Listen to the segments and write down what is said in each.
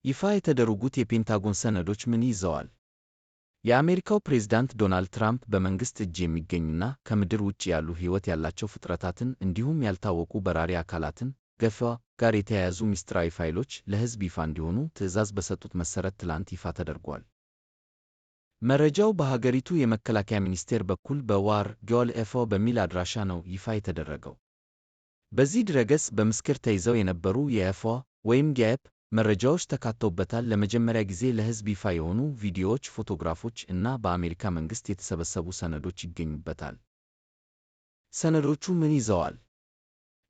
ይፋ የተደረጉት የፔንታጎን ሰነዶች ምን ይዘዋል? የአሜሪካው ፕሬዝዳንት ዶናልድ ትራምፕ በመንግሥት እጅ የሚገኙና ከምድር ውጭ ያሉ ሕይወት ያላቸው ፍጥረታትን እንዲሁም ያልታወቁ በራሪ አካላትን ገፋ ጋር የተያያዙ ምስጢራዊ ፋይሎች ለሕዝብ ይፋ እንዲሆኑ ትዕዛዝ በሰጡት መሠረት ትላንት ይፋ ተደርጓል። መረጃው በሀገሪቱ የመከላከያ ሚኒስቴር በኩል በ War Goal FO በሚል አድራሻ ነው ይፋ የተደረገው። በዚህ ድረገጽ በምስጢር ተይዘው የነበሩ የ UFO ወይም GAP መረጃዎች ተካተውበታል። ለመጀመሪያ ጊዜ ለሕዝብ ይፋ የሆኑ ቪዲዮዎች፣ ፎቶግራፎች እና በአሜሪካ መንግሥት የተሰበሰቡ ሰነዶች ይገኙበታል። ሰነዶቹ ምን ይዘዋል?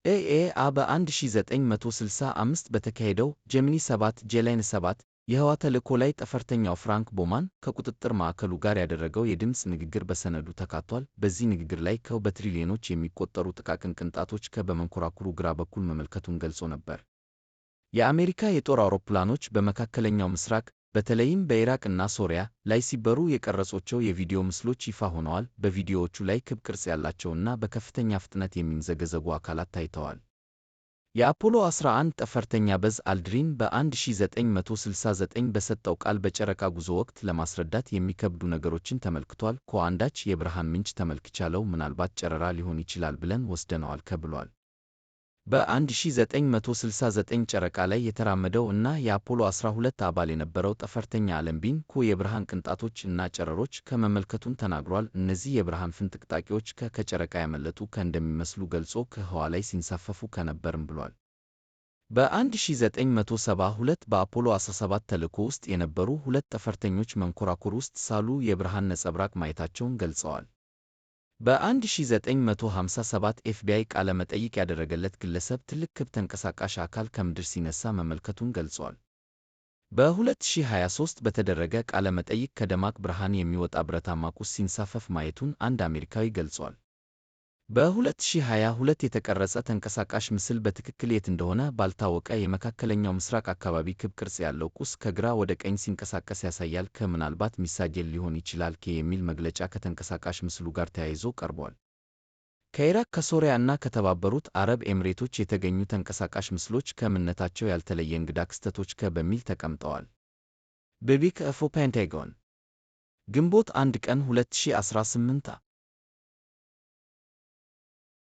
ኤኤአ በ1965 በተካሄደው ጀሚኒ 7 ጄላይን 7 የህዋ ተልዕኮ ላይ ጠፈርተኛው ፍራንክ ቦማን ከቁጥጥር ማዕከሉ ጋር ያደረገው የድምፅ ንግግር በሰነዱ ተካቷል። በዚህ ንግግር ላይ ከው በትሪሊዮኖች የሚቆጠሩ ጥቃቅን ቅንጣቶች በመንኮራኩሩ ግራ በኩል መመልከቱን ገልጾ ነበር። የአሜሪካ የጦር አውሮፕላኖች በመካከለኛው ምስራቅ በተለይም በኢራቅ እና ሶሪያ ላይ ሲበሩ የቀረጿቸው የቪዲዮ ምስሎች ይፋ ሆነዋል። በቪዲዮዎቹ ላይ ክብ ቅርጽ ያላቸውና በከፍተኛ ፍጥነት የሚምዘገዘጉ አካላት ታይተዋል። የአፖሎ 11 ጠፈርተኛ በዝ አልድሪን በ1969 በሰጠው ቃል በጨረቃ ጉዞ ወቅት ለማስረዳት የሚከብዱ ነገሮችን ተመልክቷል። አንዳች የብርሃን ምንጭ ተመልክቻለሁ፣ ምናልባት ጨረራ ሊሆን ይችላል ብለን ወስደነዋል ብሏል። በ1969 ጨረቃ ላይ የተራመደው እና የአፖሎ 12 አባል የነበረው ጠፈርተኛ አለን ቢን የብርሃን ቅንጣቶች እና ጨረሮች ከመመልከቱን ተናግሯል። እነዚህ የብርሃን ፍንጥቅጣቂዎች ከጨረቃ ያመለጡ እንደሚመስሉ ገልጾ ከህዋ ላይ ሲንሳፈፉ ከነበርም ብሏል። በ1972 በአፖሎ 17 ተልዕኮ ውስጥ የነበሩ ሁለት ጠፈርተኞች መንኮራኩር ውስጥ ሳሉ የብርሃን ነጸብራቅ ማየታቸውን ገልጸዋል። በ1957 ኤፍቢአይ ቃለ መጠይቅ ያደረገለት ግለሰብ ትልቅ ክብ ተንቀሳቃሽ አካል ከምድር ሲነሳ መመልከቱን ገልጿል። በ2023 በተደረገ ቃለ መጠይቅ ከደማቅ ብርሃን የሚወጣ ብረታማ ቁስ ሲንሳፈፍ ማየቱን አንድ አሜሪካዊ ገልጿል። በ2022 የተቀረጸ ተንቀሳቃሽ ምስል በትክክል የት እንደሆነ ባልታወቀ የመካከለኛው ምስራቅ አካባቢ ክብ ቅርጽ ያለው ቁስ ከግራ ወደ ቀኝ ሲንቀሳቀስ ያሳያል። ምናልባት ሚሳኤል ሊሆን ይችላል የሚል መግለጫ ከተንቀሳቃሽ ምስሉ ጋር ተያይዞ ቀርቧል። ከኢራቅ፣ ከሶሪያ እና ከተባበሩት አረብ ኤምሬቶች የተገኙ ተንቀሳቃሽ ምስሎች ከምነታቸው ያልተለየ እንግዳ ክስተቶች በሚል ተቀምጠዋል። ቢቢሲ UFO ፔንታጎን፣ ግንቦት 1 ቀን 2018።